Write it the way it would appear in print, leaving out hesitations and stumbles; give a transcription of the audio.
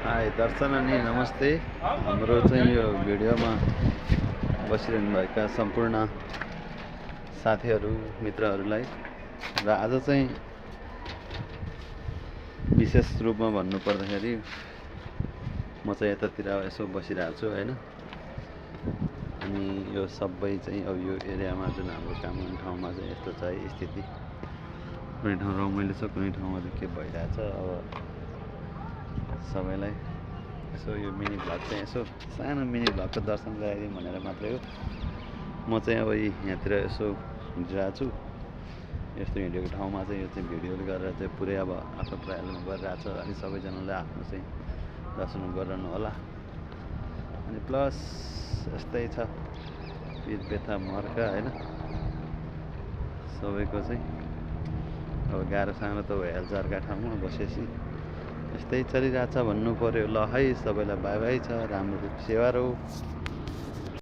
High दर्शन अनि नमस्ते। हाम्रो चाहिँ यो भिडियोमा बसिरहनु भएका सम्पूर्ण साथीहरू मित्रहरूलाई र आज चाहिँ विशेष रूपमा भन्नुपर्दाखेरि म चाहिँ यतातिर यसो बसिरहेको छु हैन। अनि यो सबै चाहिँ अब यो एरियामा जुन हाम्रो काम गर्ने ठाउँमा चाहिँ यस्तो छ है स्थिति। कुनै ठाउँ रमाइलो छ, कुनै ठाउँमा चाहिँ के भइरहेछ। अब सबैलाई यसो यो मिनी भ्लग चाहिँ यसो सानो मिनी भ्लगको दर्शन गराइदिउँ भनेर मात्रै हो। म चाहिँ अब यहाँतिर यसो हिँडिरहेको छु। यस्तो हिँडेको ठाउँमा चाहिँ यो चाहिँ भिडियो गरेर चाहिँ पुरै अब आफ्नो ट्रायलमा गरिरहेको छ। अनि सबैजनाले आफ्नो चाहिँ दर्शन गरिरहनु होला। अनि प्लस यस्तै छ पिर व्यथा मर्का होइन सबैको चाहिँ। अब गाह्रो सानो त भइहाल्छ अर्का ठाउँमा बसेपछि। यस्तै चलिरहेछ भन्नु पर्यो। ल है सबैलाई बाई बाई छ। राम्रो सेवा रहो।